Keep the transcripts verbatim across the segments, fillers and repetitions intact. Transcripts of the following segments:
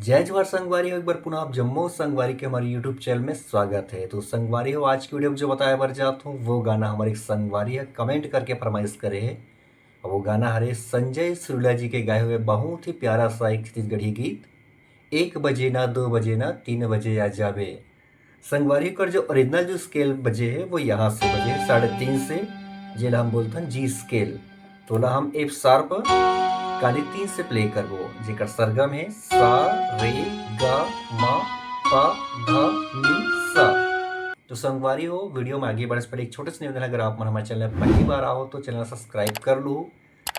जय जोहार संगवारी हो, एक बार पुनः आप जम्मो संगवारी के हमारे YouTube चैनल में स्वागत है। तो संगवारी हो, आज की वीडियो में जो बताए बर जात हूँ, वो गाना हमारे एक संगवारी है कमेंट करके फरमाइश करे है। अब वो गाना हरे संजय सुरीला जी के गाए हुए बहुत ही प्यारा सा एक छत्तीसगढ़ी गीत, एक बजे ना, दो बजे ना, तीन बजे आ जाबे। संगवारी कर जो ओरिजिनल जो स्केल बजे है, वो यहाँ से बजे है, साढ़े तीन से, जेला हम बोलथन जी स्केल। तोला हम एफ शार्प काली तीन से प्ले करबो, जेकर सरगम है सा, रे, गा, मा, पा, धा, नी, सा। तो संगवारी हो, वीडियो में आगे बढ़े से पहले एक छोटे से निवेदन, अगर आप मन हमारे चैनल पर पहली बार आओ तो चैनल सब्सक्राइब कर लो,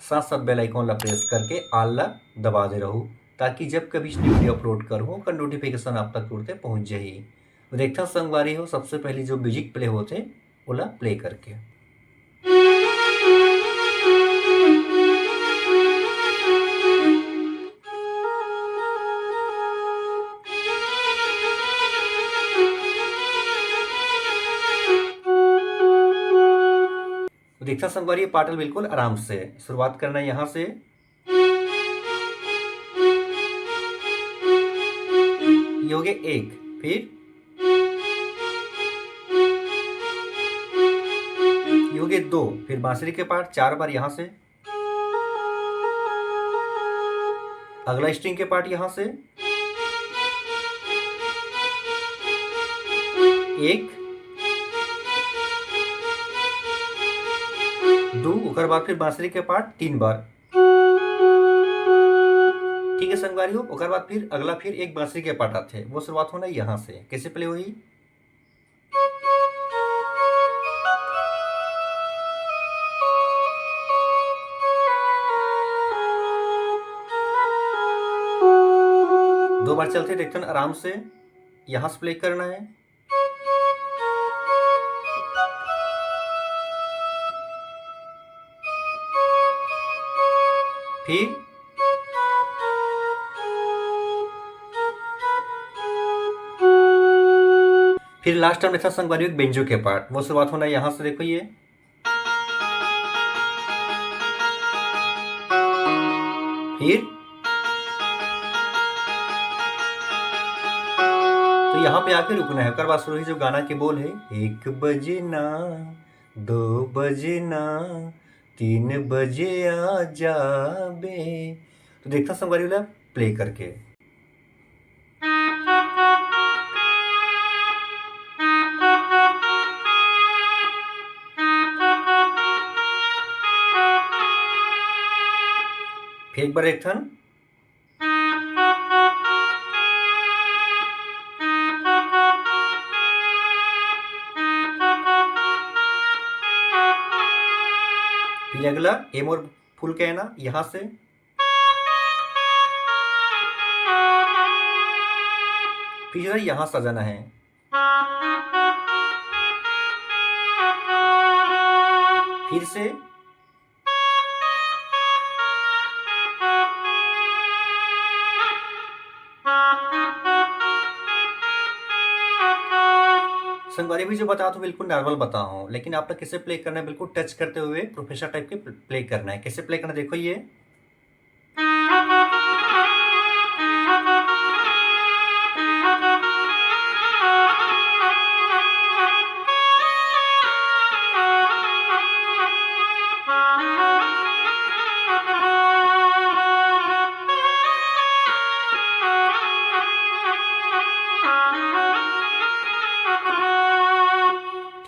साथ साथ बेल आइकन ला प्रेस करके ऑल ला दबा दे रहू, ताकि जब कभी न्यू वीडियो अपलोड करूँ, ओकर नोटिफिकेशन आप तक तुरंते पहुँच जाही। तो देखथन संगवारी हो, सबसे पहली जो म्यूजिक प्ले होथे, ओला प्ले करके। तो देखथन संगवारी, ये पार्ट ल बिल्कुल आराम से शुरुआत करना है यहाँ से। ये हो गए एक, फिर ये हो गए दो, फिर बांसुरी के पार्ट चार बार यहाँ से, अगला स्ट्रिंग के पार्ट यहाँ से, एक, दो, ओकर बाद फिर बांसुरी के पार्ट तीन बार। ठीक है संगवारी हो, ओकर बाद फिर अगला फिर एक बांसुरी के पार्ट आथे, वो शुरुआत होना यहाँ से। कैसे प्ले होही? दो बार चलथे, देखथन आराम से, यहाँ से प्ले करना है। फिर फिर लास्ट टाइम ऐसा संगवारी हो एक बेंजो के पार्ट, वो शुरुआत होना है यहाँ से, देखो ये। फिर तो यहाँ पे आके रुकना है। ओकर बाद शुरू ही जो गाना के बोल है, एक बजे ना, दो बजे ना, तीन बजे आ जाबे। तो देखथन संगवारी वाला प्ले करके। फिर एक बार एक थन। फिर अगला एम और फुल कहना यहाँ से, फिर जो है यहाँ सजाना है, फिर से संगवारी भी जो बताओ तो बिल्कुल नॉर्मल बताओ, लेकिन आप लोग कैसे प्ले करना है, बिल्कुल टच करते हुए प्रोफेशनल टाइप के प्ले करना है। कैसे प्ले करना, देखो ये।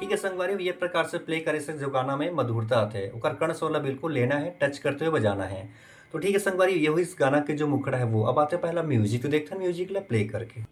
ठीक है संगवारी, ये प्रकार से प्ले करे से जो गाना में मधुरता आथे, ओकर कण स्वर ला बिल्कुल लेना है, टच करते हुए बजाना है। तो ठीक है संगवारी, ये हुई इस गाना के जो मुखड़ा है वो। अब आते पहला म्यूजिक, तो देखते हैं म्यूजिक ला प्ले करके।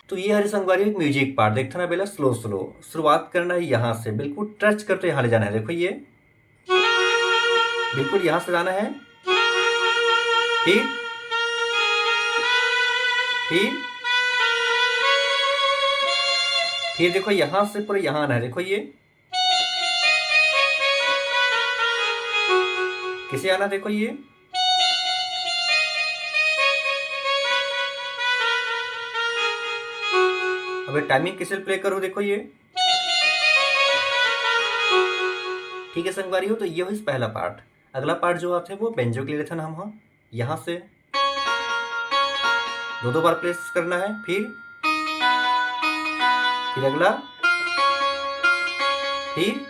तो ये हरे संगवारी एक म्यूजिक पार्ट, देखते ना पहले स्लो स्लो शुरुआत करना है यहाँ से, बिल्कुल टच करते यहाँ ले जाना है। देखो ये बिल्कुल यहाँ से जाना है, फिर, फिर, फिर देखो, यहाँ से पूरा यहाँ आना है। देखो ये कैसे आना, देखो ये। अबे टाइमिंग कैसे प्ले करो, देखो ये। ठीक है संगवारी हो, तो ये होइस पहला पार्ट। अगला पार्ट जो आथे वो बेंजो के लिए लेथन हम, हाँ, यहाँ से दो दो बार प्रेस करना है, फिर, फिर अगला, फिर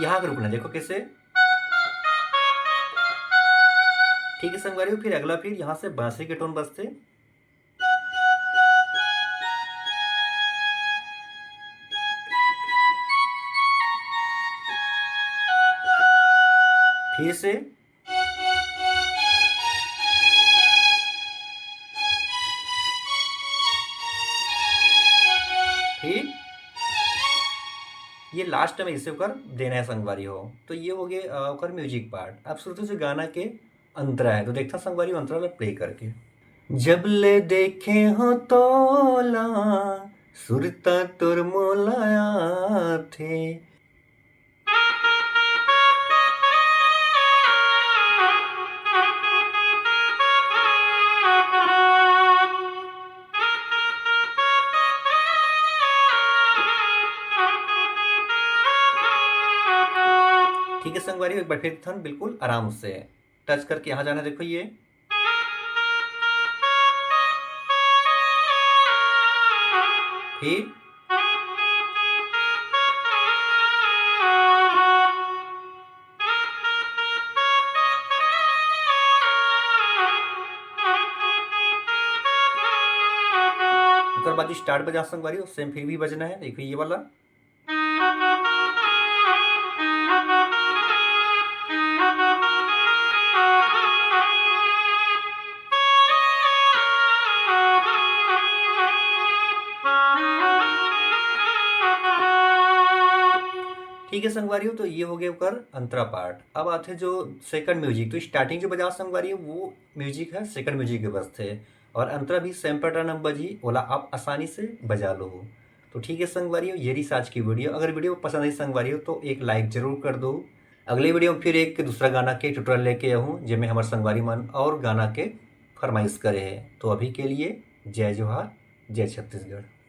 यहाँ पे रुकना। देखो कैसे, ठीक है संगवारी हो, फिर अगला, फिर यहाँ से बांसुरी के टोन बजथे, फिर से, फिर ये लास्ट में इसे ओकर देना है संगवारी हो। तो ये हो गए, अ, ओकर म्यूजिक पार्ट। अब सुरते से गाना के अंतरा है, तो देखथन संगवारी हो अंतरा ला प्ले करके। जब ले देखे हो तोला, सुरता तोर मोला आथे। ठीक है संगवारी, एक बार फिर थन बिल्कुल आराम से टच करके यहाँ जाना। देखो ये, फिर ओकर बाद स्टार्ट बजा संगवारी, सेम फिर भी बजना है। देखो ये वाला, ठीक है संगवारी हो, तो ये हो गए ओकर अंतरा पार्ट। अब आथे जो सेकंड म्यूजिक, तो स्टार्टिंग जो बजा संगवारी हो, वो म्यूजिक है सेकंड म्यूजिक के बजथे, और अंतरा भी सेम पैटर्न में बजी, ओला आप आसानी से बजा लो। तो ठीक है संगवारी हो, ये रही आज की वीडियो। अगर वीडियो पसंद आई संगवारी हो तो एक लाइक जरूर कर दो। अगले वीडियो में फिर एक दूसरा गाना के ट्यूटोरियल लेके आहूँ, जेमे हमर संगवारी मन और गाना के फरमाइश करे है। तो अभी के लिए जय जोहार, जय छत्तीसगढ़।